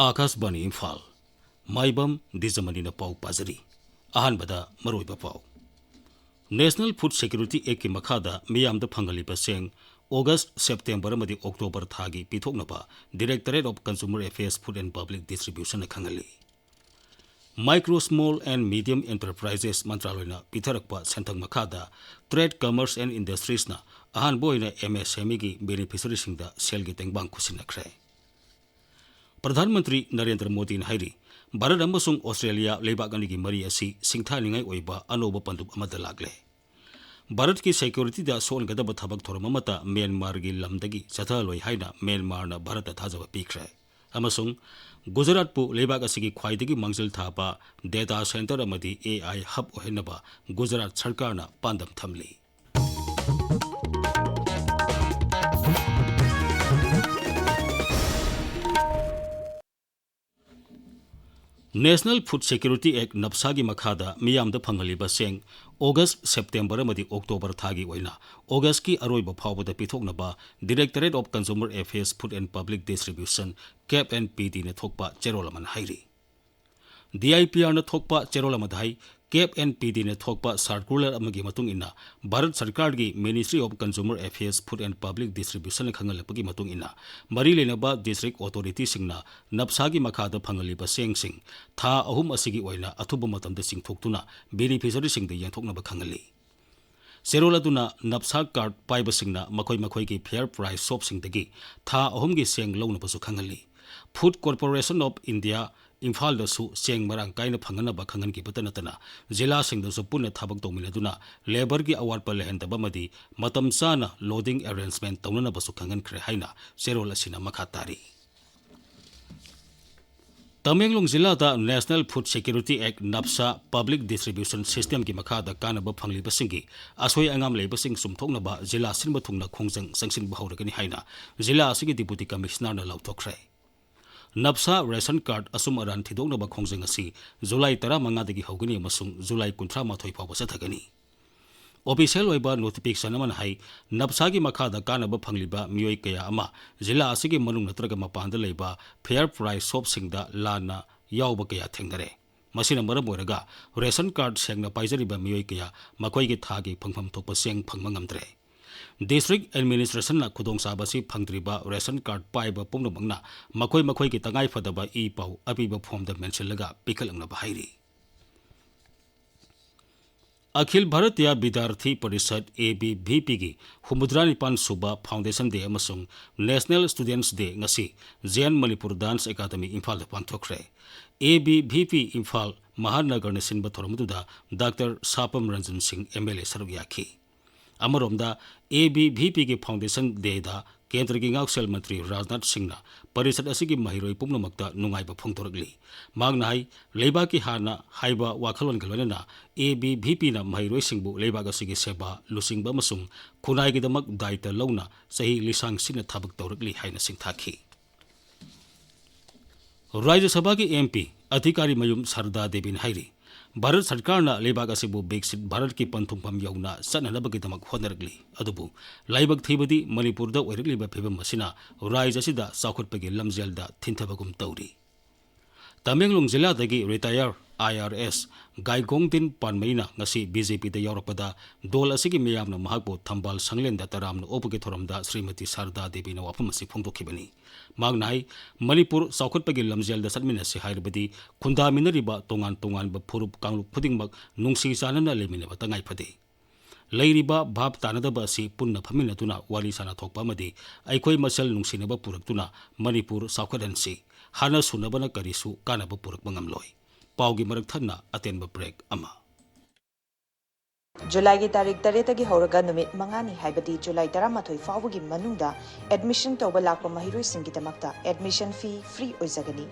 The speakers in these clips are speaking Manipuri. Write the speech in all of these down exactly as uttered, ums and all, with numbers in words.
ꯑꯥꯀꯥꯁꯕꯥꯅꯤ ꯏꯝꯐꯥꯜ꯫ ꯃꯥꯏꯕꯝ ꯗꯤꯖꯃꯅꯤꯅ ꯄꯥꯎ ꯄꯥꯖꯔꯤ꯫ ꯑꯍꯥꯟꯕꯗ ꯃꯔꯨꯑꯣꯏꯕ ꯄꯥꯎ꯫ National Food Security Actꯀꯤ ꯃꯈꯥꯗ ꯃꯤꯌꯥꯝꯗ ꯐꯪꯍꯜꯂꯤꯕ ꯆꯦꯡ ꯑꯣꯒꯁ, ꯁꯦꯞꯇꯦꯝꯕꯔ ꯑꯃꯗꯤ ꯑꯣꯛꯇꯣꯕꯔ ꯊꯥꯒꯤ ꯄꯤꯊꯣꯛꯅꯕ Directorate of Consumer Affairs, Food and Public Distributionꯅ ꯈꯪꯍꯜꯂꯤ꯫ Micro, Small and Medium Enterprises ꯃꯟꯇ꯭ꯔꯥꯂꯣꯏꯅ ꯄꯤꯊꯔꯛꯄ ꯁꯦꯟꯊꯪ ꯃꯈꯥꯗ Trade, Commerce and Industriesꯅ ꯑꯍꯥꯟꯕ ꯑꯣꯏꯅ MSMEꯒꯤ beneficiaryꯁꯤꯡꯗ ꯁꯦꯜꯒꯤ ꯇꯦꯡꯕꯥꯡ ꯈꯨꯠꯁꯤꯟꯅꯈ꯭ꯔꯦ꯫ ꯄ꯭ꯔꯙꯥꯟ ꯃꯟꯇ꯭ꯔꯤ ꯅꯔꯦꯟꯗ꯭ꯔ ꯃꯣꯗꯤꯅ ꯍꯥꯏꯔꯤ, ꯚꯥꯔꯠ ꯑꯃꯁꯨꯡ ꯑꯣꯁꯇ꯭ꯔꯦꯂꯤꯌꯥ ꯂꯩꯕꯥꯛ ꯑꯅꯤꯒꯤ ꯃꯔꯤ ꯑꯁꯤ ꯁꯤꯡꯊꯥꯅꯤꯡꯉꯥꯏ ꯑꯣꯏꯕ ꯑꯅꯧꯕ ꯄꯟꯗꯨꯞ ꯑꯃꯗ ꯂꯥꯛꯂꯦ꯫ ꯚꯥꯔꯠꯀꯤ securityꯗ ꯁꯣꯛꯍꯟꯒꯗꯕ ꯊꯕꯛ ꯊꯧꯔꯝ ꯑꯃꯠꯇ ꯃ꯭ꯌꯥꯟꯃꯥꯔꯒꯤ ꯂꯝꯗꯒꯤ ꯆꯠꯊꯍꯜꯂꯣꯏ ꯍꯥꯏꯅ ꯃ꯭ꯌꯥꯟꯃꯥꯔꯅ ꯚꯥꯔꯠꯇ ꯊꯥꯖꯕ ꯄꯤꯈ꯭ꯔꯦ꯫ ꯑꯃꯁꯨꯡ ꯒꯨꯖꯔꯥꯠꯄꯨ ꯂꯩꯕꯥꯛ ꯑꯁꯤꯒꯤ ꯈ꯭ꯋꯥꯏꯗꯒꯤ ꯃꯥꯡꯖꯤꯜ ꯊꯥꯕ data center ꯑꯃꯗꯤ AI hub ꯑꯣꯏꯍꯟꯅꯕ ꯒꯨꯖꯔꯥꯠ ꯁꯔꯀꯥꯔꯅ ꯄꯥꯟꯗꯝ ꯊꯝꯂꯤ꯫ National Food Security Act, NAFSAꯒꯤ ꯃꯈꯥꯗ ꯃꯤꯌꯥꯝꯗ ꯐꯪꯍꯜꯂꯤꯕ ꯆꯦꯡ ꯑꯣꯒꯁ, ꯁꯦꯞꯇꯦꯝꯕꯔ ꯑꯃꯗꯤ ꯑꯣꯛꯇꯣꯕꯔ ꯊꯥꯒꯤ ꯑꯣꯏꯅ ꯑꯣꯒꯁꯀꯤ ꯑꯔꯣꯏꯕ ꯐꯥꯎꯕꯗ ꯄꯤꯊꯣꯛꯅꯕ Directorate of Consumer Affairs, Food and Public Distribution, CAFNPDꯅ ꯊꯣꯛꯄ ꯆꯦꯔꯣꯜ ꯑꯃꯅ ꯍꯥꯏꯔꯤ꯫ DIPRꯅ ꯊꯣꯛꯄ ꯆꯦꯔꯣꯜ ꯑꯃꯗ ꯍꯥꯏ, CAFNPDꯅ ꯊꯣꯛꯄ circular ꯑꯃꯒꯤ ꯃꯇꯨꯡ ꯏꯟꯅ, ꯚꯥꯔꯠ ꯁꯔꯀꯥꯔꯒꯤ Ministry of Consumer Affairs, Food and Public Distributionꯅ ꯈꯪꯍꯜꯂꯛꯄꯒꯤ ꯃꯇꯨꯡ ꯏꯟꯅ, ꯃꯔꯤ ꯂꯩꯅꯕ district authorityꯁꯤꯡꯅ NAFSAꯒꯤ ꯃꯈꯥꯗ ꯐꯪꯍꯜꯂꯤꯕ ꯆꯦꯡꯁꯤꯡ ꯊꯥ ꯑꯍꯨꯝ ꯑꯁꯤꯒꯤ ꯑꯣꯏꯅ ꯑꯊꯨꯕ ꯃꯇꯝꯗ ꯆꯤꯡꯊꯣꯛꯇꯨꯅ beneficiaryꯁꯤꯡꯗ ꯌꯦꯟꯊꯣꯛꯅꯕ ꯈꯪꯍꯜꯂꯤ꯫ ꯆꯦꯔꯣꯜ ꯑꯗꯨꯅ NAFSA card ꯄꯥꯏꯕꯁꯤꯡꯅ ꯃꯈꯣꯏ ꯃꯈꯣꯏꯒꯤ fair price shopꯁꯤꯡꯗꯒꯤ ꯊꯥ ꯑꯍꯨꯝꯒꯤ ꯆꯦꯡ ꯂꯧꯅꯕꯁꯨ ꯈꯪꯍꯜꯂꯤ꯫ Food Corporation of India, ꯏꯝꯐꯥꯜꯗꯁꯨ ꯆꯦꯡ ꯃꯔꯥꯡ ꯀꯥꯏꯅ ꯐꯪꯍꯟꯅꯕ ꯈꯪꯍꯟꯈꯤꯕꯇ ꯅꯠꯇꯅ, ꯖꯤꯂꯥꯁꯤꯡꯗꯁꯨ ꯄꯨꯟꯅ ꯊꯕꯛ ꯇꯧꯃꯤꯟꯅꯗꯨꯅ labourꯒꯤ ꯑꯋꯥꯠꯄ ꯂꯩꯍꯟꯗꯕ ꯑꯃꯗꯤ ꯃꯇꯝ ꯆꯥꯅ loading arrangement ꯇꯧꯅꯅꯕꯁꯨ ꯈꯪꯍꯟꯈ꯭ꯔꯦ ꯍꯥꯏꯅ ꯆꯦꯔꯣꯜ ꯑꯁꯤꯅ ꯃꯈꯥ ꯇꯥꯔꯤ꯫ ꯇꯃꯦꯡꯂꯣꯡ ꯖꯤꯂꯥꯗ National Food Security Act, NAFSA, Public Distribution Systemꯒꯤ ꯃꯈꯥꯗ ꯀꯥꯟꯅꯕ ꯐꯪꯂꯤꯕꯁꯤꯡꯒꯤ ꯑꯁꯣꯏ ꯑꯉꯥꯝ ꯂꯩꯕꯁꯤꯡ ꯆꯨꯝꯊꯣꯛꯅꯕ ꯖꯤꯂꯥ ꯁꯤꯟꯕ ꯊꯨꯡꯅ ꯈꯣꯡꯖꯪ ꯆꯪꯁꯤꯟꯕ ꯍꯧꯔꯒꯅꯤ ꯍꯥꯏꯅ ꯖꯤꯂꯥ ꯑꯁꯤꯒꯤ Deputy Commissionerꯅ ꯂꯥꯎꯊꯣꯛꯈ꯭ꯔꯦ꯫ NAFSA ration card ꯑꯆꯨꯝ ꯑꯔꯥꯟ ꯊꯤꯗꯣꯛꯅꯕ ꯈꯣꯡꯖꯪ ꯑꯁꯤ ꯖꯨꯂꯥꯏ ꯇꯔꯥꯃꯉꯥꯗꯒꯤ ꯍꯧꯒꯅꯤ ꯑꯃꯁꯨꯡ ꯖꯨꯂꯥꯏ ꯀꯨꯟꯊ꯭ꯔꯥ ꯃꯥꯊꯣꯏ ꯐꯥꯎꯕ ꯆꯠꯊꯒꯅꯤ꯫ ꯑꯣꯐꯤꯁꯤꯌꯦꯜ ꯑꯣꯏꯕ ꯅꯣꯇꯤꯐꯤꯀꯦꯁꯟ ꯑꯃꯅ ꯍꯥꯏ, ꯅꯞꯁꯥꯒꯤ ꯃꯈꯥꯗ ꯀꯥꯟꯅꯕ ꯐꯪꯂꯤꯕ ꯃꯤꯑꯣꯏ ꯀꯌꯥ ꯑꯃ ꯖꯤꯂꯥ ꯑꯁꯤꯒꯤ ꯃꯅꯨꯡ ꯅꯠꯇ꯭ꯔꯒ ꯃꯄꯥꯟꯗ ꯂꯩꯕ ꯐꯤꯌꯔ ꯄ꯭ꯔꯥꯏꯁ ꯁꯣꯞꯁꯤꯡꯗ ꯂꯥꯟꯅ ꯌꯥꯎꯕ ꯀꯌꯥ ꯊꯦꯡꯅꯔꯦ꯫ ꯃꯁꯤꯅ ꯃꯔꯝ ꯑꯣꯏꯔꯒ ꯔꯦꯁꯟ ꯀꯥꯔꯗ ꯁꯦꯡꯅ ꯄꯥꯏꯖꯔꯤꯕ ꯃꯤꯑꯣꯏ ꯀꯌꯥ ꯃꯈꯣꯏꯒꯤ ꯊꯥꯒꯤ ꯐꯪꯐꯝ ꯊꯣꯛꯄ ꯆꯦꯡ ꯐꯪꯕ ꯉꯝꯗ꯭ꯔꯦ꯫ ꯗꯤꯁꯇ꯭ꯔꯤꯛ ꯑꯦꯗꯃꯤꯅꯤꯁꯇ꯭ꯔꯦꯁꯟꯅ ꯈꯨꯗꯣꯡꯆꯥꯕ ꯑꯁꯤ ꯐꯪꯗ꯭ꯔꯤꯕ ꯔꯦꯁꯟ ꯀꯥꯔꯗ ꯄꯥꯏꯕ ꯄꯨꯝꯅꯃꯛꯅ ꯃꯈꯣꯏ ꯃꯈꯣꯏꯒꯤ ꯇꯉꯥꯏꯐꯗꯕ ꯏ ꯄꯥꯎ ꯑꯄꯤꯕ ꯐꯣꯝꯗ ꯃꯦꯟꯁꯤꯜꯂꯒ ꯄꯤꯈꯠꯂꯛꯅꯕ ꯍꯥꯏꯔꯤ꯫ Akhil Bharatiya Vidyarthi Parishad, A B V ꯄꯤꯒꯤ ꯍꯨꯝꯐꯨꯇꯔꯥ ꯅꯤꯄꯥꯟ ꯁꯨꯕ ꯐꯥꯎꯟꯗꯦꯁꯟ ꯗꯦ ꯑꯃꯁꯨꯡ ꯅꯦꯁꯅꯦꯜ ꯁ꯭ꯇꯨꯗꯦꯟꯠꯁ ꯗꯦ ꯉꯁꯤ J N Manipur dance academy ꯏꯝꯐꯥꯜꯗ ꯄꯥꯡꯊꯣꯛꯈ꯭ꯔꯦ꯫ A B V P Imphal ꯃꯍꯥꯅꯒꯔꯅ ꯁꯤꯟꯕ ꯊꯧꯔꯝ ꯑꯗꯨꯗ ꯗꯥꯛꯇꯔ ꯁꯥꯄꯝ ꯔꯟꯖꯟ ꯁꯤꯡ, ꯑꯦꯝ ꯑꯦꯜ ꯑꯦ, ꯁꯔꯨꯛ ꯌꯥꯈꯤ꯫ ꯑꯃꯔꯣꯝꯗ, ꯑꯦ ꯕꯤ ꯚꯤ ꯄꯤꯒꯤ ꯐꯥꯎꯟꯗꯦꯁꯟ ꯗꯦꯗ ꯀꯦꯟꯗ꯭ꯔꯒꯤ ꯉꯥꯛꯁꯦꯜ ꯃꯟꯇ꯭ꯔꯤ ꯔꯥꯖꯅꯥꯊ ꯁꯤꯡꯅ ꯄꯔꯤꯁꯠ ꯑꯁꯤꯒꯤ ꯃꯍꯩꯔꯣꯏ ꯄꯨꯝꯅꯃꯛꯇ ꯅꯨꯡꯉꯥꯏꯕ ꯐꯣꯡꯗꯣꯔꯛꯂꯤ꯫ ꯃꯍꯥꯛꯅ ꯍꯥꯏ, ꯂꯩꯕꯥꯛꯀꯤ ꯍꯥꯟꯅ ꯍꯥꯏꯕ ꯋꯥꯈꯜꯂꯣꯟꯒ ꯂꯣꯏꯅꯅ ꯑꯦ ꯕꯤ ꯚꯤ ꯄꯤꯅ ꯃꯍꯩꯔꯣꯏꯁꯤꯡꯕꯨ ꯂꯩꯕꯥꯛ ꯑꯁꯤꯒꯤ ꯁꯦꯕꯥ, ꯂꯨꯆꯤꯡꯕ ꯑꯃꯁꯨꯡ ꯈꯨꯟꯅꯥꯏꯒꯤꯗꯃꯛ ꯗꯥꯌꯤꯇ꯭ꯕ ꯂꯧꯅ ꯆꯍꯤ ꯂꯤꯁꯥꯡ ꯁꯤꯠꯅ ꯊꯕꯛ ꯇꯧꯔꯛꯂꯤ ꯍꯥꯏꯅ ꯁꯤꯡꯊꯥꯈꯤ꯫ ꯔꯥꯖ꯭ꯌ ꯁꯚꯥꯒꯤ ꯑꯦꯝ ꯄꯤ ꯑꯙꯤꯀꯥꯔꯤꯃꯌꯨꯝ ꯁꯔꯗꯥ ꯗꯦꯕꯤꯅ ꯍꯥꯏꯔꯤ, ꯚꯥꯔꯠ ꯁꯔꯀꯥꯔꯅ ꯂꯩꯕꯥꯛ ꯑꯁꯤꯕꯨ ꯕꯤꯛꯁꯤꯠ ꯚꯥꯔꯠꯀꯤ ꯄꯟꯊꯨꯡꯐꯝ ꯌꯧꯅ ꯆꯠꯅꯅꯕꯒꯤꯗꯃꯛ ꯍꯣꯠꯅꯔꯛꯂꯤ꯫ ꯑꯗꯨꯕꯨ ꯂꯥꯏꯕꯛ ꯊꯤꯕꯗꯤ ꯃꯅꯤꯄꯨꯔꯗ ꯑꯣꯏꯔꯛꯂꯤꯕ ꯐꯤꯕꯝ ꯑꯁꯤꯅ ꯔꯥꯖ꯭ꯌ ꯑꯁꯤꯗ ꯆꯥꯎꯈꯠꯄꯒꯤ ꯂꯝꯖꯦꯜꯗ ꯊꯤꯟꯊꯕꯒꯨꯝ ꯇꯧꯔꯤ꯫ ꯇꯃꯦꯡꯂꯣꯡ ꯖꯤꯂꯥꯗꯒꯤ ꯔꯤꯇꯥꯌꯔ ꯑꯥꯏ ꯑꯥꯔ ꯑꯦꯁ ꯒꯥꯏꯒꯣꯡꯗꯤꯟ ꯄꯥꯟꯃꯩꯅ ꯉꯁꯤ ꯕꯤ ꯖꯦ ꯄꯤꯗ ꯌꯥꯎꯔꯛꯄꯗ ꯗꯣꯜ ꯑꯁꯤꯒꯤ ꯃꯤꯌꯥꯝꯅ ꯃꯍꯥꯛꯄꯨ ꯊꯝꯕꯥꯜ ꯁꯪꯂꯦꯟꯗ ꯇꯔꯥꯝꯅ ꯑꯣꯛꯄꯒꯤ ꯊꯧꯔꯝꯗ ꯁ꯭ꯔꯤꯃꯇꯤ ꯁꯥꯔꯗꯥ ꯗꯦꯕꯤꯅ ꯋꯥꯐꯝ ꯑꯁꯤ ꯐꯣꯡꯗꯣꯛꯈꯤꯕꯅꯤ꯫ ꯃꯍꯥꯛꯅ ꯍꯥꯏ, ꯃꯅꯤꯄꯨꯔ ꯆꯥꯎꯈꯠꯄꯒꯤ ꯂꯝꯖꯦꯜꯗ ꯆꯠꯃꯤꯟꯅꯁꯤ ꯍꯥꯏꯔꯕꯗꯤ ꯈꯨꯟꯗꯥꯃꯤꯟꯅꯔꯤꯕ ꯇꯣꯉꯥꯟ ꯇꯣꯉꯥꯟꯕ ꯐꯨꯔꯨꯞ ꯀꯥꯡꯂꯨꯞ ꯈꯨꯗꯤꯡꯃꯛ ꯅꯨꯡꯁꯤ ꯆꯥꯟꯅꯅ ꯂꯩꯃꯤꯟꯅꯕ ꯇꯉꯥꯏ ꯐꯗꯦ꯫ ꯂꯩꯔꯤꯕ ꯚꯥꯞ ꯇꯥꯅꯗꯕ ꯑꯁꯤ ꯄꯨꯟꯅ ꯐꯝꯃꯤꯟꯅꯗꯨꯅ ꯋꯥꯔꯤ ꯁꯥꯟꯅꯊꯣꯛꯄ ꯑꯃꯗꯤ ꯑꯩꯈꯣꯏ ꯃꯁꯦꯜ ꯅꯨꯡꯁꯤꯅꯕ ꯄꯨꯔꯛꯇꯨꯅ ꯃꯅꯤꯄꯨꯔ ꯆꯥꯎꯈꯠꯍꯟꯁꯤ꯫ ꯍꯥꯟꯅ ꯁꯨꯅꯕꯅ ꯀꯔꯤꯁꯨ ꯀꯥꯟꯅꯕ ꯄꯨꯔꯛꯄ ꯉꯝꯂꯣꯏ꯫ ꯄꯥꯎꯒꯤ ꯃꯔꯛ ꯊꯠꯅ ꯑꯇꯦꯟꯕ ꯕ꯭ꯔꯦꯛ ꯑꯃ꯫ ꯖꯨꯂꯥꯏꯒꯤ ꯇꯥꯔꯤꯛ ꯇꯔꯦꯠꯇꯒꯤ ꯍꯧꯔꯒ ꯅꯨꯃꯤꯠ ꯃꯉꯥꯅꯤ, ꯍꯥꯏꯕꯗꯤ ꯖꯨꯂꯥꯏ ꯇꯔꯥꯃꯥꯊꯣꯏ ꯐꯥꯎꯕꯒꯤ ꯃꯅꯨꯡꯗ admission ꯇꯧꯕ ꯂꯥꯛꯄ ꯃꯍꯩꯔꯣꯏꯁꯤꯡꯒꯤꯗꯃꯛꯇ admission fee free ꯑꯣꯏꯖꯒꯅꯤ꯫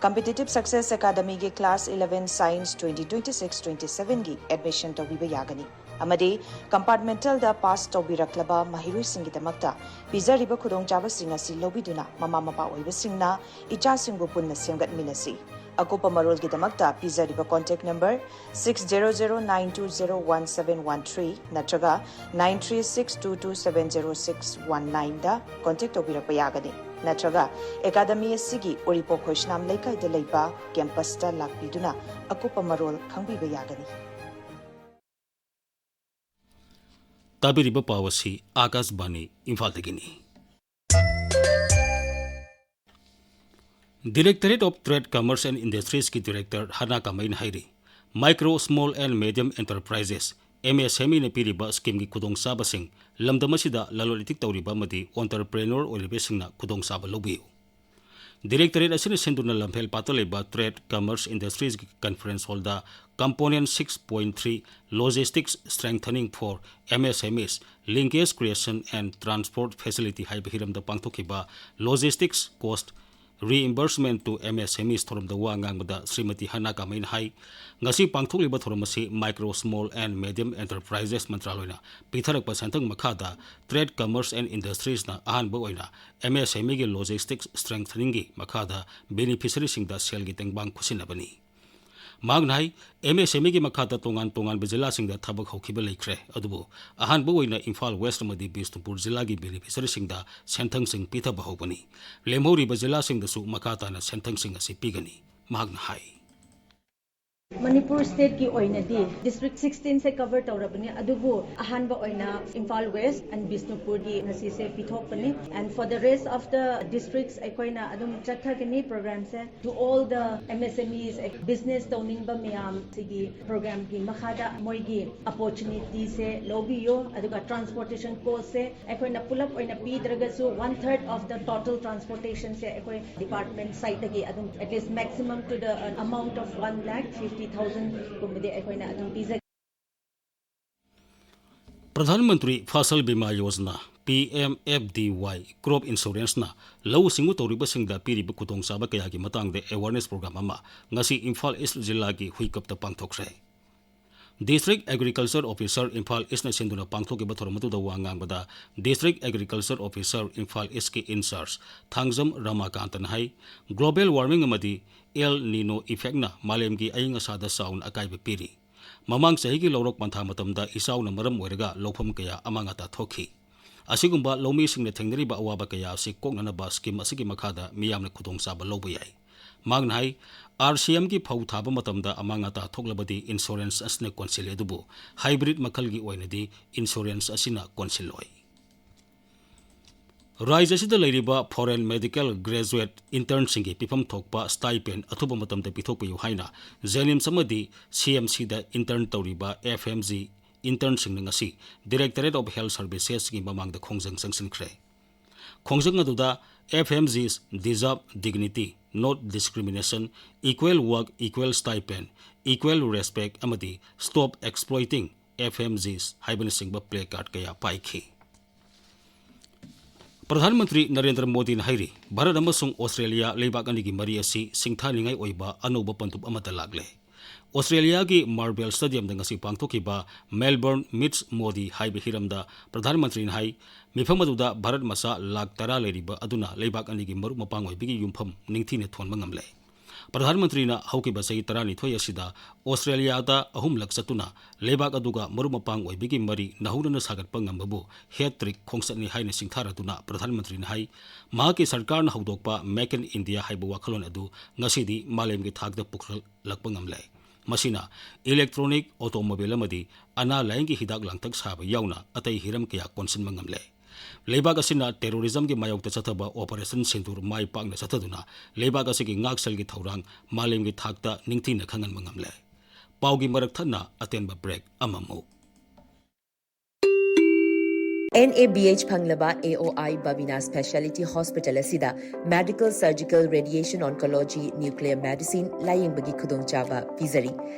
Competitive Success Academyꯒꯤ class eleven Science twenty twenty-six twenty-sevenꯒꯤ admission ꯇꯧꯕꯤꯕ ꯌꯥꯒꯅꯤ꯫ ꯑꯃꯗꯤ compartmentalꯗ pass ꯇꯧꯕꯤꯔꯛꯂꯕ ꯃꯍꯩꯔꯣꯏꯁꯤꯡꯒꯤꯗꯃꯛꯇ ꯄꯤꯖꯔꯤꯕ ꯈꯨꯗꯣꯡꯆꯥꯕꯁꯤꯡ ꯑꯁꯤ ꯂꯧꯕꯤꯗꯨꯅ ꯃꯃꯥ ꯃꯄꯥ ꯑꯣꯏꯕꯁꯤꯡꯅ ꯏꯆꯥꯁꯤꯡꯕꯨ ꯄꯨꯟꯅ ꯁꯦꯝꯒꯠꯃꯤꯟꯅꯁꯤ꯫ ꯑꯀꯨꯞꯄ ꯃꯔꯣꯜꯒꯤꯗꯃꯛꯇ ꯄꯤꯖꯔꯤꯕ contact number six zero zero nine two zero one seven one three ꯅꯠꯇ꯭ꯔꯒ nine three six two two seven zero six one nine ꯗ contact ꯇꯧꯕꯤꯔꯛꯄ ꯌꯥꯒꯅꯤ꯫ ꯅꯠꯇ꯭ꯔꯒ academy ꯑꯁꯤꯒꯤ ꯎꯔꯤꯄꯣꯛ ꯈꯣꯏꯁꯅꯥꯝ ꯂꯩꯀꯥꯏꯗ ꯂꯩꯕ campus ꯇ ꯂꯥꯛꯄꯤꯗꯨꯅ ꯑꯀꯨꯞꯄ ꯃꯔꯣꯜ ꯈꯪꯕꯤꯕ ꯌꯥꯒꯅꯤ꯫ ꯇꯥꯕꯤꯔꯤꯕ ꯄꯥꯎ ꯑꯁꯤ ꯑꯥꯀꯥꯁꯕꯥꯅꯤ ꯏꯝꯐꯥꯜꯗꯒꯤꯅꯤ꯫ Directorate of Trade, Commerce and Industries ꯀꯤ director ꯍꯅꯥ ꯀꯥꯃꯩꯅ ꯍꯥꯏꯔꯤ, micro, small and medium enterprises, M S M E ꯅ ꯄꯤꯔꯤꯕ scheme ꯒꯤ ꯈꯨꯗꯣꯡꯆꯥꯕꯁꯤꯡ, ꯂꯝꯗꯝ ꯑꯁꯤꯗ ꯂꯂꯣꯟ ꯏꯇꯤꯛ ꯇꯧꯔꯤꯕ ꯑꯃꯗꯤ entrepreneur ꯑꯣꯏꯔꯤꯕꯁꯤꯡꯅ ꯈꯨꯗꯣꯡꯆꯥꯕ ꯂꯧꯕꯤꯌꯨ꯫ Directorate ꯑꯁꯤꯅ ꯁꯤꯟꯗꯨꯅ ꯂꯝꯐꯦꯜ ꯄꯥꯠꯇ ꯂꯩꯕ Trade, Commerce, Industries ꯒꯤ conference hall the component six point three, Logistics Strengthening for M S M Es, Linkage Creation and Transport Facility ꯍꯥꯏꯕ ꯍꯤꯔꯝꯗ ꯄꯥꯡꯊꯣꯛꯈꯤꯕ Logistics Cost Reimbursement to M S M Es ꯊꯧꯔꯝꯗ ꯋꯥ ꯉꯥꯡꯕꯗ ꯁ꯭ꯔꯤꯃꯇꯤ ꯍꯅꯥ ꯀꯥꯃꯩꯅ ꯍꯥꯏ, ꯉꯁꯤ ꯄꯥꯡꯊꯣꯛꯂꯤꯕ ꯊꯧꯔꯝ ꯑꯁꯤ Micro, Small and Medium Enterprises ꯃꯟꯇ꯭ꯔꯥꯂꯣꯏꯅ ꯄꯤꯊꯔꯛꯄ ꯁꯦꯟꯊꯪ ꯃꯈꯥꯗ Trade, Commerce and Industries ꯅ ꯑꯍꯥꯟꯕ ꯑꯣꯏꯅ M S M E ꯒꯤ Logistics Strengthening ꯒꯤ ꯃꯈꯥꯗ beneficiary ꯁꯤꯡꯗ ꯁꯦꯜꯒꯤ ꯇꯦꯡꯕꯥꯡ ꯈꯨꯠꯁꯤꯟꯅꯕꯅꯤ꯫ ꯃꯍꯥꯛꯅ ꯍꯥꯏ, M S M E ꯒꯤ ꯃꯈꯥꯗ ꯇꯣꯉꯥꯟ ꯇꯣꯉꯥꯟꯕ ꯖꯤꯂꯥꯁꯤꯡꯗ ꯊꯕꯛ ꯍꯧꯈꯤꯕ ꯂꯩꯈ꯭ꯔꯦ, ꯑꯗꯨꯕꯨ ꯑꯍꯥꯟꯕ ꯑꯣꯏꯅ ꯏꯝꯐꯥꯜ ꯋꯦꯁ ꯑꯃꯗꯤ ꯕꯤꯁꯅꯨꯄꯨꯔ ꯖꯤꯂꯥꯒꯤ beneficiary ꯁꯤꯡꯗ ꯁꯦꯟꯊꯪꯁꯤꯡ ꯄꯤꯊꯕ ꯍꯧꯕꯅꯤ꯫ ꯂꯦꯝꯍꯧꯔꯤꯕ ꯖꯤꯂꯥꯁꯤꯡꯗꯁꯨ ꯃꯈꯥ ꯇꯥꯅ ꯁꯦꯟꯊꯪꯁꯤꯡ ꯑꯁꯤ ꯄꯤꯒꯅꯤ, ꯃꯍꯥꯛꯅ ꯍꯥꯏ꯫ ꯃꯅꯤꯄꯨꯔ state ꯀꯤ ꯑꯣꯏꯅꯗꯤ district sixteen ꯁꯦ cover ꯇꯧꯔꯕꯅꯤ, ꯑꯗꯨꯕꯨ ꯑꯍꯥꯟꯕ ꯑꯣꯏꯅ ꯏꯝꯐꯥꯜ ꯋꯦꯁ and ꯕꯤꯁꯅꯨꯄꯨꯔꯒꯤ ꯉꯁꯤꯁꯦ ꯄꯤꯊꯣꯛꯄꯅꯤ꯫ And for the rest of the districts ꯑꯩꯈꯣꯏꯅ ꯑꯗꯨꯝ ꯆꯠꯊꯒꯅꯤ program say. To all the M S M Es, business ꯇꯧꯅꯤꯡꯕ ꯃꯌꯥꯝ ꯁꯤꯒꯤ program ꯒꯤ ꯃꯈꯥꯗ ꯃꯣꯏꯒꯤ opportunity ꯁꯦ ꯂꯧꯕꯤꯌꯨ, ꯑꯗꯨꯒ transportation cost ꯁꯦ ꯑꯩꯈꯣꯏꯅ ꯄꯨꯂꯞ ꯑꯣꯏꯅ ꯄꯤꯗ꯭ꯔꯒꯁꯨ one third of the total transportation ꯁꯦ ꯑꯩꯈꯣꯏ department side ꯇꯒꯤ ꯑꯗꯨꯝ at least maximum to the amount of one lakh fifty thousand ꯀꯨꯝꯕꯗꯤ ꯑꯩꯈꯣꯏꯅ ꯑꯗꯨꯝ ꯄꯤꯖꯒꯦ꯫ Pradhan Mantri Fasal bima Yojana, P M F B Y, Crop Insurance ꯅ ꯂꯧꯎ ꯁꯤꯡꯎ ꯇꯧꯔꯤꯕꯁꯤꯡꯗ ꯄꯤꯔꯤꯕ ꯈꯨꯗꯣꯡꯆꯥꯕ ꯀꯌꯥꯒꯤ ꯃꯇꯥꯡꯗ awareness program ꯑꯃ ꯉꯁꯤ ꯏꯝꯐꯥꯜ ꯏꯁ꯭ꯠ ꯖꯤꯂꯥꯒꯤ ꯍꯨꯏꯀꯞꯇ ꯄꯥꯡꯊꯣꯛꯈ꯭ꯔꯦ꯫ District Agriculture Officer ꯏꯝꯐꯥꯜ ꯏꯁꯅ ꯁꯤꯟꯗꯨꯅ ꯄꯥꯡꯊꯣꯛꯈꯤꯕ ꯊꯧꯔꯝ ꯑꯗꯨꯗ ꯋꯥ ꯉꯥꯡꯕꯗ District Agriculture Officer ꯏꯝꯐꯥꯜ ꯏꯁꯀꯤ in charge Thangjam ꯔꯃꯥꯀꯥꯟꯇꯅ high, global warming ꯑꯃꯗꯤ El Nino effectꯅ ꯃꯥꯂꯦꯝꯒꯤ ꯑꯏꯪ ꯑꯁꯥꯗ ꯆꯥꯎꯅ ꯑꯀꯥꯏꯕ ꯄꯤꯔꯤ꯫ ꯃꯃꯥꯡ ꯆꯍꯤꯒꯤ ꯂꯧꯔꯣꯛ ꯄꯟꯊꯥ ꯃꯇꯝꯗ ꯏꯆꯥꯎꯅ ꯃꯔꯝ ꯑꯣꯏꯔꯒ ꯂꯧꯐꯝ ꯀꯌꯥ ꯑꯃꯥꯡ ꯑꯇꯥ ꯊꯣꯛꯈꯤ꯫ ꯑꯁꯤꯒꯨꯝꯕ ꯂꯧꯃꯤꯁꯤꯡꯅ ꯊꯦꯡꯅꯔꯤꯕ ꯑꯋꯥꯕ ꯀꯌꯥ ꯑꯁꯤ ꯀꯣꯛꯅꯅꯕ scheme ꯑꯁꯤꯒꯤ ꯃꯈꯥꯗ ꯃꯤꯌꯥꯝꯅ ꯈꯨꯗꯣꯡꯆꯥꯕ ꯂꯧꯕ ꯌꯥꯏ꯫ ꯃꯍꯥꯛꯅ ꯍꯥꯏ, R C Mꯒꯤ ꯐꯧ ꯊꯥꯕ ꯃꯇꯝꯗ ꯑꯃꯥꯡ ꯑꯇꯥ ꯊꯣꯛꯂꯕꯗꯤ insurance ꯑꯁꯤꯅ ꯀꯣꯟꯁꯤꯜꯂꯤ, ꯑꯗꯨꯕꯨ hybrid ꯃꯈꯜꯒꯤ ꯑꯣꯏꯅꯗꯤ insurance ꯑꯁꯤꯅ ꯀꯣꯟꯁꯤꯜꯂꯣꯏ꯫ ꯔꯥꯖ꯭ꯌ ꯑꯁꯤꯗ ꯂꯩꯔꯤꯕ foreign medical graduate internꯁꯤꯡꯒꯤ ꯄꯤꯐꯝ ꯊꯣꯛꯄ stipend ꯑꯊꯨꯕ ꯃꯇꯝꯗ ꯄꯤꯊꯣꯛꯄꯤꯌꯨ ꯍꯥꯏꯅ JNIMS ꯑꯃꯗꯤ CMCꯗ intern ꯇꯧꯔꯤꯕ FMG internꯁꯤꯡꯅ ꯉꯁꯤ Directorate of Health Servicesꯀꯤ ꯃꯃꯥꯡꯗ ꯈꯣꯡꯖꯪ ꯆꯪꯁꯤꯟꯈ꯭ꯔꯦ꯫ ꯈꯣꯡꯖꯪ ꯑꯗꯨꯗ FMGs deserve dignity, not discrimination, equal work, equal stipend, equal respect ꯑꯃꯗꯤ Stop Exploiting FMGs ꯍꯥꯏꯕꯅꯆꯤꯡꯕ placard ꯀꯌꯥ ꯄꯥꯏꯈꯤ꯫ ꯄ꯭ꯔꯙꯥꯟ ꯃꯟꯇ꯭ꯔꯤ ꯅꯔꯦꯟꯗ꯭ꯔ ꯃꯣꯗꯤꯅ ꯍꯥꯏꯔꯤ, ꯚꯥꯔꯠ ꯑꯃꯁꯨꯡ ꯑꯣꯁꯇ꯭ꯔꯦꯂꯤꯌꯥ ꯂꯩꯕꯥꯛ ꯑꯅꯤꯒꯤ ꯃꯔꯤ ꯑꯁꯤ ꯁꯤꯡꯊꯥꯅꯤꯡꯉꯥꯏ ꯑꯣꯏꯕ ꯑꯅꯧꯕ ꯄꯟꯗꯨꯞ ꯑꯃꯗ ꯂꯥꯛꯂꯦ꯫ ꯑꯣꯁꯇ꯭ꯔꯦꯂꯤꯌꯥꯒꯤ Marvel Stadiumꯗ ꯉꯁꯤ ꯄꯥꯡꯊꯣꯛꯈꯤꯕ Melbourne Meets Modi ꯍꯥꯏꯕ ꯍꯤꯔꯝꯗ ꯄ꯭ꯔꯙꯥꯟ ꯃꯟꯇ꯭ꯔꯤꯅ ꯍꯥꯏ, ꯃꯤꯐꯝ ꯑꯗꯨꯗ ꯚꯥꯔꯠ ꯃꯆꯥ ꯂꯥꯈ ꯇꯔꯥ ꯂꯩꯔꯤꯕ ꯑꯗꯨꯅ ꯂꯩꯕꯥꯛ ꯑꯅꯤꯒꯤ ꯃꯔꯨꯞ ꯃꯄꯥꯡ ꯑꯣꯏꯕꯒꯤ ꯌꯨꯝꯐꯝ ꯅꯤꯡꯊꯤꯅ ꯊꯣꯟꯕ ꯉꯝꯂꯦ꯫ ꯄ꯭ꯔꯙꯥꯟ ꯃꯟꯇ꯭ꯔꯤꯅ ꯍꯧꯈꯤꯕ ꯆꯍꯤ ꯇꯔꯥꯅꯤꯊꯣꯏ ꯑꯁꯤꯗ ꯑꯣꯁꯇ꯭ꯔꯦꯂꯤꯌꯥꯗ ꯑꯍꯨꯝꯂꯛ ꯆꯠꯇꯨꯅ ꯂꯩꯕꯥꯛ ꯑꯗꯨꯒ ꯃꯔꯨꯞ ꯃꯄꯥꯡ ꯑꯣꯏꯕꯒꯤ ꯃꯔꯤ ꯅꯧꯍꯧꯅꯅ ꯁꯥꯒꯠꯄ ꯉꯝꯕꯕꯨ hat-trick ꯈꯣꯡꯆꯠꯅꯤ ꯍꯥꯏꯅ ꯁꯤꯡꯊꯥꯔꯗꯨꯅ ꯄ꯭ꯔꯙꯥꯟ ꯃꯟꯇ꯭ꯔꯤꯅ ꯍꯥꯏ, ꯃꯍꯥꯛꯀꯤ ꯁꯔꯀꯥꯔꯅ ꯍꯧꯗꯣꯛꯄ Make in India ꯍꯥꯏꯕ ꯋꯥꯈꯜꯂꯣꯟ ꯑꯗꯨ ꯉꯁꯤꯗꯤ ꯃꯥꯂꯦꯝꯒꯤ ꯊꯥꯛꯇ ꯄꯨꯈꯠꯂꯛꯄ ꯉꯝꯂꯦ꯫ ꯃꯁꯤꯅ electronic, automobile ꯑꯃꯗꯤ ꯑꯅꯥ ꯂꯥꯏꯌꯦꯡꯒꯤ ꯍꯤꯗꯥꯛ ꯂꯥꯡꯊꯛ ꯁꯥꯕ ꯌꯥꯎꯅ ꯑꯇꯩ ꯍꯤꯔꯝ ꯀꯌꯥ ꯀꯣꯟꯁꯤꯟꯕ ꯉꯝꯂꯦ꯫ ꯂꯩꯕꯥꯛ ꯑꯁꯤꯅ terrorismꯒꯤ ꯃꯥꯌꯣꯛꯇ ꯆꯠꯊꯕ Operation Sindoor ꯃꯥꯏ ꯄꯥꯛꯅ ꯆꯠꯊꯗꯨꯅ ꯂꯩꯕꯥꯛ ꯑꯁꯤꯒꯤ ꯉꯥꯛꯁꯦꯜꯒꯤ ꯊꯧꯔꯥꯡ ꯃꯥꯂꯦꯝꯒꯤ ꯊꯥꯛꯇ ꯅꯤꯡꯊꯤꯅ ꯈꯪꯍꯟꯕ ꯉꯝꯂꯦ꯫ ꯄꯥꯎꯒꯤ ꯃꯔꯛ ꯊꯠꯅ ꯑꯇꯦꯟꯕ break ꯑꯃꯃꯨꯛ꯫ NABH ꯐꯪꯂꯕ AOI Babina Speciality Hospital ꯑꯁꯤꯗ Medical, Surgical, Radiation Oncology, Nuclear Medicine ꯂꯥꯌꯦꯡꯕꯒꯤ ꯈꯨꯗꯣꯡꯆꯥꯕ ꯄꯤꯖꯔꯤ꯫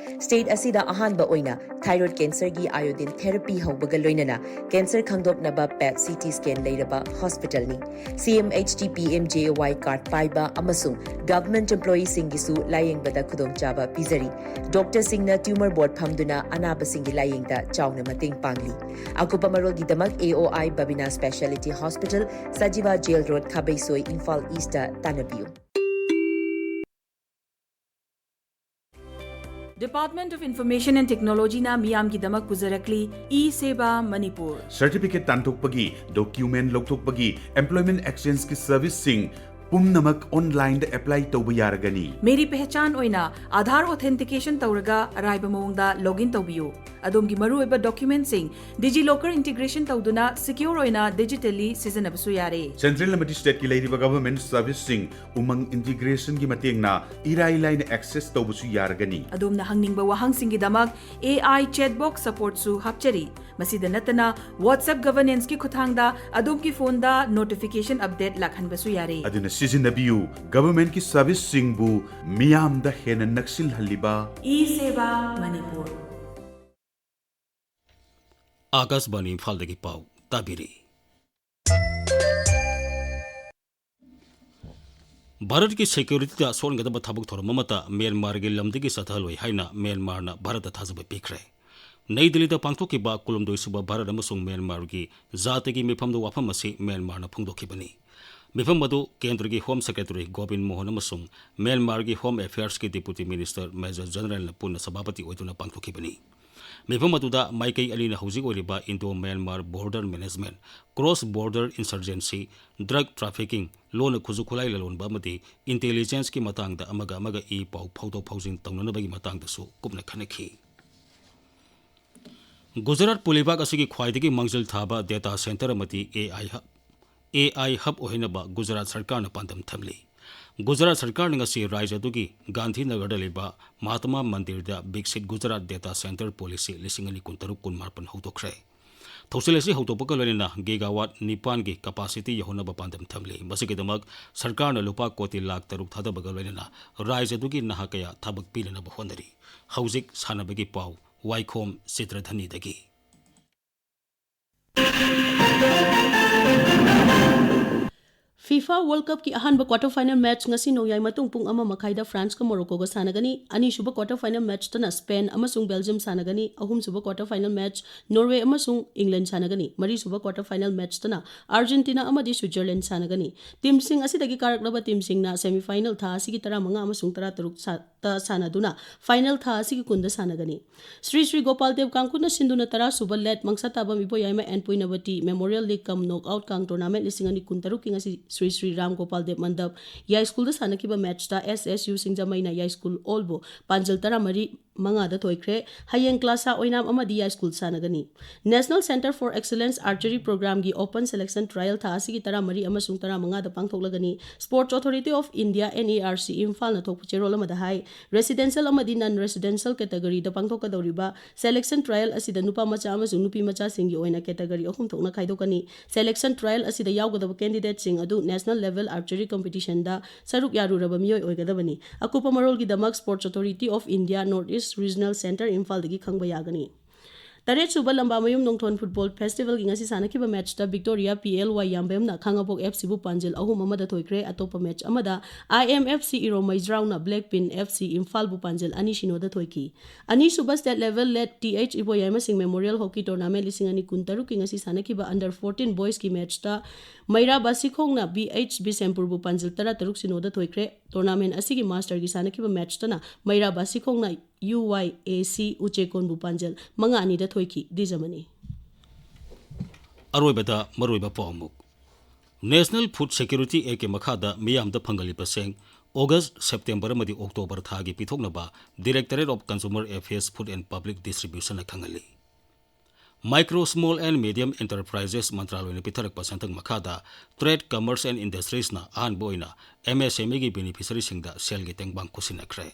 State ꯑꯁꯤꯗ ꯑꯍꯥꯟꯕ ꯑꯣꯏꯅ thyroid cancerꯒꯤ iodine therapy ꯍꯧꯕꯒ ꯂꯣꯏꯅꯅ cancer ꯈꯪꯗꯣꯛꯅꯕ PET CT scan ꯂꯩꯔꯕ hospitalꯅꯤ꯫ CMHT PMJAY card ꯄꯥꯏꯕ ꯑꯃꯁꯨꯡ government employeeꯁꯤꯡꯒꯤꯁꯨ ꯂꯥꯌꯦꯡꯕꯗ ꯈꯨꯗꯣꯡꯆꯥꯕ ꯄꯤꯖꯔꯤ꯫ Doctorꯁꯤꯡꯅ tumor board ꯐꯝꯗꯨꯅ ꯑꯅꯥꯕꯁꯤꯡꯒꯤ ꯂꯥꯌꯦꯡꯗ ꯆꯥꯎꯅ ꯃꯇꯦꯡ ꯄꯥꯡꯂꯤ꯫ ꯑꯀꯨꯞꯄ ꯃꯔꯣꯜꯒꯤꯗꯃꯛ AOI Babina Speciality Hospital, Sajiwa Jail Road, ꯈꯥꯕꯩꯁꯣꯏ, Imphal Eastꯇ ꯇꯥꯟꯅꯕꯤꯌꯨ꯫ Department of Information and Technologyꯅ ꯃꯤꯌꯥꯝꯒꯤꯗꯃꯛ ꯄꯨꯖꯔꯛꯂꯤ E-Seva Manipur꯫ Certificate ꯇꯥꯟꯊꯣꯛꯄꯒꯤ, document ꯂꯧꯊꯣꯛꯄꯒꯤ, employment exchangeꯀꯤ serviceꯁꯤꯡ ꯄꯨꯝꯅꯃꯛ onlineꯗ apply ꯇꯧꯕ ꯌꯥꯔꯒꯅꯤ꯫ Meri Pehchan ꯑꯣꯏꯅ Aadhaar authentication ꯇꯧꯔꯒ ꯑꯔꯥꯏꯕ ꯃꯑꯣꯡꯗ login ꯇꯧꯕꯤꯌꯨ꯫ ꯑꯗꯣꯝꯒꯤ ꯃꯔꯨꯑꯣꯏꯕ documentꯁꯤꯡ DigiLocker integration ꯇꯧꯗꯨꯅ secure ꯑꯣꯏꯅ digitally ꯁꯤꯖꯤꯟꯅꯕꯁꯨ ꯌꯥꯔꯦ꯫ Central ꯑꯃꯗꯤ stateꯀꯤ ꯂꯩꯔꯤꯕ government serviceꯁꯤꯡ ꯎꯃꯪ integrationꯒꯤ ꯃꯇꯦꯡꯅ ꯏꯔꯥꯏ ꯂꯥꯏꯅ access ꯇꯧꯕꯁꯨ ꯌꯥꯔꯒꯅꯤ꯫ ꯑꯗꯣꯝꯅ ꯍꯪꯅꯤꯡꯕ ꯋꯥꯍꯪꯁꯤꯡꯒꯤꯗꯃꯛ AI chatbot supportꯁꯨ ꯍꯥꯞꯆꯔꯤ꯫ ꯃꯁꯤꯗ ꯅꯠꯇꯅ, WhatsApp governanceꯀꯤ ꯈꯨꯠꯊꯥꯡꯗ ꯑꯗꯣꯝꯒꯤ phoneꯗ notification update ꯂꯥꯛꯍꯟꯕꯁꯨ ꯌꯥꯔꯦ꯫ ꯑꯗꯨꯅ ꯁꯤꯖꯤꯟꯅꯕꯤꯌꯨ, governmentꯀꯤ serviceꯁꯤꯡꯕꯨ ꯃꯤꯌꯥꯝꯗ ꯍꯦꯟꯅ ꯅꯛꯁꯤꯜꯍꯜꯂꯤꯕ꯫ E-Seva Manipur꯫ ꯑꯥꯀꯥꯁꯕꯥꯅꯤ ꯏꯝꯐꯥꯜꯗꯒꯤ ꯄꯥꯎ ꯇꯥꯕꯤꯔꯤ꯫ ꯚꯥꯔꯠꯀꯤ securityꯗ ꯁꯣꯛꯍꯟꯒꯗꯕ ꯊꯕꯛ ꯊꯧꯔꯝ ꯑꯃꯠꯇ ꯃ꯭ꯌꯥꯟꯃꯥꯔꯒꯤ ꯂꯝꯗꯒꯤ ꯆꯠꯊꯍꯜꯂꯣꯏ ꯍꯥꯏꯅ ꯃ꯭ꯌꯥꯟꯃꯥꯔꯅ ꯚꯥꯔꯠꯇ ꯊꯥꯖꯕ ꯄꯤꯈ꯭ꯔꯦ꯫ ꯅꯩ ꯗꯤꯜꯂꯤꯗ ꯄꯥꯡꯊꯣꯛꯈꯤꯕ ꯀꯨꯟꯍꯨꯝꯗꯣꯏ ꯁꯨꯕ ꯚꯥꯔꯠ ꯑꯃꯁꯨꯡ ꯃ꯭ꯌꯥꯟꯃꯥꯔꯒꯤ ꯖꯥꯇꯤꯒꯤ ꯃꯤꯐꯝꯗ ꯋꯥꯐꯝ ꯑꯁꯤ ꯃ꯭ꯌꯥꯟꯃꯥꯔꯅ ꯐꯣꯡꯗꯣꯛꯈꯤꯕꯅꯤ꯫ ꯃꯤꯐꯝ ꯑꯗꯨ ꯀꯦꯟꯗ꯭ꯔꯒꯤ Home Secretary ꯒꯣꯕꯤꯟ ꯃꯣꯍꯟ ꯑꯃꯁꯨꯡ ꯃ꯭ꯌꯥꯟꯃꯥꯔꯒꯤ Home Affairsꯀꯤ Deputy Minister Major Generalꯅ ꯄꯨꯟꯅ ꯁꯚꯥꯄꯇꯤ ꯑꯣꯏꯗꯨꯅ ꯄꯥꯡꯊꯣꯛꯈꯤꯕꯅꯤ꯫ ꯃꯤꯐꯝ ꯑꯗꯨꯗ ꯃꯥꯏꯀꯩ ꯑꯅꯤꯅ ꯍꯧꯖꯤꯛ ꯑꯣꯏꯔꯤꯕ Indo-Myanmar Border Management, Cross Border Insurgency, Drug Trafficking, ꯂꯣꯟꯅ ꯈꯨꯠꯁꯨ ꯈꯨꯠꯂꯥꯏ ꯂꯂꯣꯟꯕ ꯑꯃꯗꯤ intelligenceꯀꯤ ꯃꯇꯥꯡꯗ ꯑꯃꯒ ꯑꯃꯒ ꯏ ꯄꯥꯎ ꯐꯥꯎꯗꯣꯛ ꯐꯥꯎꯖꯤꯟ ꯇꯧꯅꯅꯕꯒꯤ ꯃꯇꯥꯡꯗꯁꯨ ꯀꯨꯞꯅ ꯈꯟꯅꯈꯤ꯫ ꯒꯨꯖꯔꯥꯠꯄꯨ ꯂꯩꯕꯥꯛ ꯑꯁꯤꯒꯤ ꯈ꯭ꯋꯥꯏꯗꯒꯤ ꯃꯥꯡꯖꯤꯜ ꯊꯥꯕ data center ꯑꯃꯗꯤ AI hub, AI hub ꯑꯣꯏꯍꯟꯅꯕ ꯒꯨꯖꯔꯥꯠ ꯁꯔꯀꯥꯔꯅ ꯄꯥꯟꯗꯝ ꯊꯝꯂꯤ꯫ ꯒꯨꯖꯔꯥꯠ ꯁꯔꯀꯥꯔꯅ ꯉꯁꯤ ꯔꯥꯖ꯭ꯌ ꯑꯗꯨꯒꯤ ꯒꯥꯟꯙꯤꯅꯒꯔꯗ ꯂꯩꯕ ꯃꯍꯥꯇꯃꯥ ꯃꯟꯗꯤꯔꯗ Viksit Gujarat Data Center Policy ꯂꯤꯁꯤꯡ ꯑꯅꯤ ꯀꯨꯟꯇꯔꯨꯛ ꯀꯨꯟꯃꯥꯄꯟ ꯍꯧꯗꯣꯛꯈ꯭ꯔꯦ꯫ ꯊꯧꯁꯤꯜ ꯑꯁꯤ ꯍꯧꯗꯣꯛꯄꯒ ꯂꯣꯏꯅꯅ ꯒꯤꯒꯥꯋꯥꯠ ꯅꯤꯄꯥꯟꯒꯤ ꯀꯦꯄꯥꯁꯤꯇꯤ ꯌꯧꯍꯟꯅꯕ ꯄꯥꯟꯗꯝ ꯊꯝꯂꯤ꯫ ꯃꯁꯤꯒꯤꯗꯃꯛ ꯁꯔꯀꯥꯔꯅ ꯂꯨꯄꯥ ꯀꯣꯇꯤ ꯂꯥꯈ ꯇꯔꯨꯛ ꯊꯥꯗꯕꯒ ꯂꯣꯏꯅꯅ ꯔꯥꯖ꯭ꯌ ꯑꯗꯨꯒꯤ ꯅꯍꯥ ꯀꯌꯥ ꯊꯕꯛ ꯄꯤꯅꯅꯕ ꯍꯣꯠꯅꯔꯤ꯫ ꯍꯧꯖꯤꯛ ꯁꯥꯟꯅꯕꯒꯤ ꯄꯥꯎ, ꯋꯥꯏꯈꯣꯝ ꯆꯤꯇ꯭ꯔꯙꯅꯤꯗꯒꯤ꯫ FIFA World Cupꯀꯤ ꯑꯍꯥꯟꯕ quarter final match ꯉꯁꯤ ꯅꯣꯡꯌꯥꯏ ꯃꯇꯨꯡ ꯄꯨꯡ ꯑꯃ ꯃꯈꯥꯏꯗ Franceꯀ Moroccoꯒ ꯁꯥꯟꯅꯒꯅꯤ꯫ ꯑꯅꯤꯁꯨꯕ quarter final matchꯇꯅ Spain ꯑꯃꯁꯨꯡ Belgium ꯁꯥꯟꯅꯒꯅꯤ꯫ ꯑꯍꯨꯝꯁꯨꯕ quarter final match Norway ꯑꯃꯁꯨꯡ England ꯁꯥꯟꯅꯒꯅꯤ꯫ ꯃꯔꯤꯁꯨꯕ quarter final matchꯇꯅ Argentina ꯑꯃꯗꯤ Switzerland ꯁꯥꯟꯅꯒꯅꯤ꯫ Teamꯁꯤꯡ ꯑꯁꯤꯗꯒꯤ ꯀꯥꯔꯛꯂꯕ teamꯁꯤꯡꯅ semi final ꯊꯥ ꯑꯁꯤꯒꯤ ꯇꯔꯥꯃꯉꯥ ꯑꯃꯁꯨꯡ ꯇꯔꯥꯇꯔꯨꯛ ꯁꯥ-, ꯇ ꯁꯥꯟꯅꯗꯨꯅ final ꯊꯥ ꯑꯁꯤꯒꯤ ꯀꯨꯟꯗ ꯁꯥꯟꯅꯒꯅꯤ꯫ ꯁ꯭ꯔꯤ ꯁ꯭ꯔꯤ ꯒꯣꯄꯥꯜ ꯗꯦꯕ ꯀꯥꯡꯈꯨꯠꯅ ꯁꯤꯟꯗꯨꯅ ꯇꯔꯥ ꯁꯨꯕ late Mangsatabam Iboyaima and Puinabati Memorial League cum Knockout ꯀꯥꯡ tournament ꯂꯤꯁꯤꯡ ꯑꯅꯤ ꯀꯨꯟꯇꯔꯨꯛꯀꯤ ꯉꯁꯤ ꯁ꯭ꯔꯤ ꯁ꯭ꯔꯤ ꯔꯥꯝ ꯒꯣꯄꯥꯜ ꯗꯦꯕ ꯃꯟꯗꯞ ꯌꯥꯏꯁ꯭ꯀꯨꯜꯗ ꯁꯥꯟꯅꯈꯤꯕ matchꯇ S S U ꯁꯤꯡꯖꯃꯩꯅ ꯌꯥꯏꯁ꯭ꯀꯨꯜ ꯑꯣꯜꯕꯨ ꯄꯥꯟꯖꯜ ꯇꯔꯥꯃꯔꯤ ꯃꯉꯥꯗ ꯊꯣꯏꯈ꯭ꯔꯦ꯫ ꯍꯌꯦꯡ ꯀ꯭ꯂꯥꯁꯥ ꯑꯣꯏꯅꯥꯝ ꯑꯃꯗꯤ ꯌꯥꯏꯁ꯭ꯀꯨꯜ ꯁꯥꯟꯅꯒꯅꯤ꯫ National Centre for Excellence Archery Programmeꯒꯤ open selection trial ꯊꯥ ꯑꯁꯤꯒꯤ ꯇꯔꯥꯃꯔꯤ ꯑꯃꯁꯨꯡ ꯇꯔꯥꯃꯉꯥꯗ ꯄꯥꯡꯊꯣꯛꯂꯒꯅꯤ꯫ Sports Authority of India, N E R C, ꯏꯝꯐꯥꯜꯅ ꯊꯣꯛꯄ ꯆꯦꯔꯣꯜ ꯑꯃꯗ ꯍꯥꯏ, residential ꯑꯃꯗꯤ non residential categoryꯗ ꯄꯥꯡꯊꯣꯛꯀꯗꯧꯔꯤꯕ selection trial ꯑꯁꯤꯗ ꯅꯨꯄꯥ ꯃꯆꯥ ꯑꯃꯁꯨꯡ ꯅꯨꯄꯤ ꯃꯆꯥꯁꯤꯡꯒꯤ ꯑꯣꯏꯅ category ꯑꯍꯨꯝ ꯊꯣꯛꯅ ꯈꯥꯏꯗꯣꯛꯀꯅꯤ꯫ Selection trial ꯑꯁꯤꯗ ꯌꯥꯎꯒꯗꯕ candidateꯁꯤꯡ ꯑꯗꯨ national level archery competitionꯗ ꯁꯔꯨꯛ ꯌꯥꯔꯨꯔꯕ ꯃꯤꯑꯣꯏ ꯑꯣꯏꯒꯗꯕꯅꯤ꯫ ꯑꯀꯨꯞꯄ ꯃꯔꯣꯜꯒꯤꯗꯃꯛ Sports Authority of India, North East Regional Centre, ꯏꯝꯐꯥꯜꯗꯒꯤ ꯈꯪꯕ ꯌꯥꯒꯅꯤ꯫ ꯇꯔꯦꯠꯁꯨꯕ ꯂꯝꯕꯥꯃꯌꯨꯝ ꯅꯣꯡꯊꯣꯟ Football Festivalꯒꯤ ꯉꯁꯤ ꯁꯥꯟꯅꯈꯤꯕ matchꯇ Victoria P L Y ꯌꯥꯝꯕꯦꯝꯅ ꯈꯥꯉꯕꯣꯛ F Cꯕꯨ ꯄꯥꯟꯖꯤꯜ ꯑꯍꯨꯝ ꯑꯃꯗ ꯊꯣꯏꯈ꯭ꯔꯦ꯫ ꯑꯇꯣꯞꯄ match ꯑꯃꯗ I M F C Irom ꯃꯩꯖ꯭ꯔꯥꯎꯅ Black Pin F C ꯏꯝꯐꯥꯜꯕꯨ ꯄꯥꯟꯖꯤꯜ ꯑꯅꯤ ꯁꯤꯅꯣꯗ ꯊꯣꯏꯈꯤ꯫ ꯑꯅꯤꯁꯨꯕ state level late T H ꯏꯕꯣꯌꯥꯏꯃꯁꯤꯡ Memorial Hockey Tournament ꯂꯤꯁꯤꯡ ꯑꯅꯤ ꯀꯨꯟꯇꯔꯨꯛꯀꯤ ꯉꯁꯤ ꯁꯥꯟꯅꯈꯤꯕ under fourteen boysꯀꯤ matchꯇ ꯃꯩꯔꯥ ꯕꯥꯁꯤꯈꯣꯡꯅ B H ꯕꯤꯁꯦꯝꯄꯨꯔꯕꯨ ꯄꯥꯟꯖꯤꯜ ꯇꯔꯥꯇꯔꯨꯛ ꯁꯤꯅꯣꯗ ꯊꯣꯏꯈ꯭ꯔꯦ꯫ Tournamentꯑꯁꯤꯒꯤ masterꯒꯤ ꯁꯥꯟꯅꯈꯤꯕ matchꯇꯅ ꯃꯩꯔꯥ ꯕꯥꯁꯤꯈꯣꯡꯅ U Y A C ꯎꯆꯦꯀꯣꯟꯕꯨ ꯄꯥꯟꯖꯤꯜ ꯃꯉꯥ ꯑꯅꯤꯗ ꯊꯣꯏꯈꯤ꯫ ꯗꯤꯖꯃꯅꯤ꯫ ꯑꯔꯣꯏꯕꯗ ꯃꯔꯨꯑꯣꯏꯕ ꯄꯥꯎ ꯑꯃꯨꯛ꯫ National Food Security Actꯀꯤ ꯃꯈꯥꯗ ꯃꯤꯌꯥꯝꯗ ꯐꯪꯍꯜꯂꯤꯕ ꯆꯦꯡ August, September ꯑꯃꯗꯤ October ꯊꯥꯒꯤ ꯄꯤꯊꯣꯛꯅꯕ Directorate of Consumer Affairs, Food and Public Distributionꯅ ꯈꯪꯍꯜꯂꯤ꯫ Micro, Small and Medium Enterprises ꯃꯟꯇ꯭ꯔꯥꯂꯣꯏꯅ ꯄꯤꯊꯔꯛꯄ ꯁꯦꯟꯊꯪ ꯃꯈꯥꯗ Trade, Commerce and Industriesꯅ ꯑꯍꯥꯟꯕ ꯑꯣꯏꯅ M S M Eꯒꯤ beneficiaryꯁꯤꯡꯗ ꯁꯦꯜꯒꯤ ꯇꯦꯡꯕꯥꯡ ꯈꯨꯠꯁꯤꯟꯅꯈ꯭ꯔꯦ꯫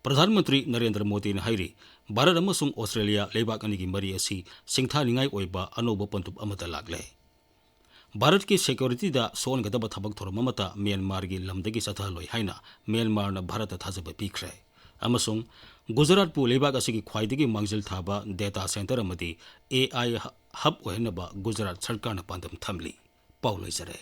ꯄ꯭ꯔꯙꯥꯟ ꯃꯟꯇ꯭ꯔꯤ ꯅꯔꯦꯟꯗ꯭ꯔ ꯃꯣꯗꯤꯅ ꯍꯥꯏꯔꯤ, ꯚꯥꯔꯠ ꯑꯃꯁꯨꯡ ꯑꯣꯁꯇ꯭ꯔꯦꯂꯤꯌꯥ ꯂꯩꯕꯥꯛ ꯑꯅꯤꯒꯤ ꯃꯔꯤ ꯑꯁꯤ ꯁꯤꯡꯊꯥꯅꯤꯡꯉꯥꯏ ꯑꯣꯏꯕ ꯑꯅꯧꯕ ꯄꯟꯊꯨꯞ ꯑꯃꯗ ꯂꯥꯛꯂꯦ꯫ ꯚꯥꯔꯠꯀꯤ ꯁꯦꯀ꯭ꯌꯨꯔꯤꯇꯤꯗ ꯁꯣꯛꯍꯟꯒꯗꯕ ꯊꯕꯛ ꯊꯧꯔꯝ ꯑꯃꯠꯇ ꯃ꯭ꯌꯥꯟꯃꯥꯔꯒꯤ ꯂꯝꯗꯒꯤ ꯆꯠꯊꯍꯜꯂꯣꯏ ꯍꯥꯏꯅ ꯃ꯭ꯌꯥꯟꯃꯥꯔꯅ ꯚꯥꯔꯠꯇ ꯊꯥꯖꯕ ꯄꯤꯈ꯭ꯔꯦ꯫ ꯑꯃꯁꯨꯡ ꯒꯨꯖꯔꯥꯠꯄꯨ ꯂꯩꯕꯥꯛ ꯑꯁꯤꯒꯤ ꯈ꯭ꯋꯥꯏꯗꯒꯤ ꯃꯥꯡꯖꯤꯜ ꯊꯥꯕ ꯗꯦꯇꯥ ꯁꯦꯟꯇꯔ ꯑꯃꯗꯤ ꯑꯦ ꯑꯥꯏ ꯍꯕ ꯑꯣꯏꯍꯟꯅꯕ ꯒꯨꯖꯔꯥꯠ ꯁꯔꯀꯥꯔꯅ ꯄꯥꯟꯗꯝ ꯊꯝꯂꯤ꯫ ꯄꯥꯎ ꯂꯣꯏꯖꯔꯦ꯫